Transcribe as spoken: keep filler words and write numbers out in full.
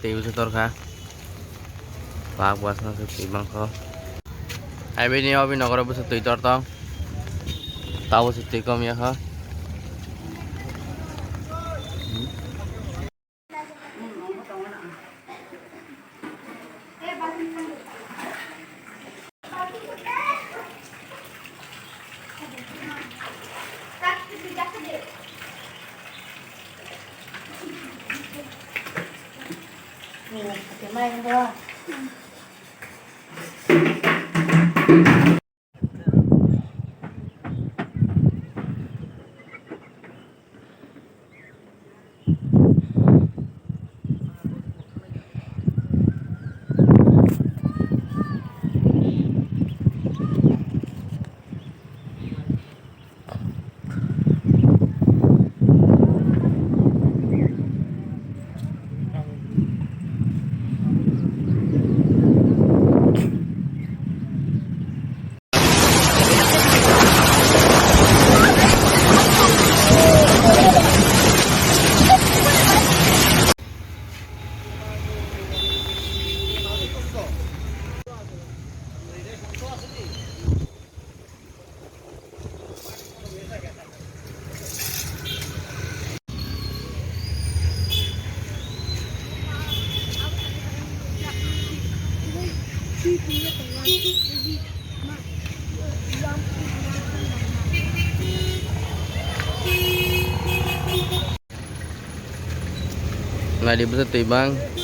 Twi bwsa torkha. Bak bwsano se twi mankho. Hai bini obi nogoro bwsa twi tortong. Tabo se twi kom yakha. Naidi bwsa twi bang.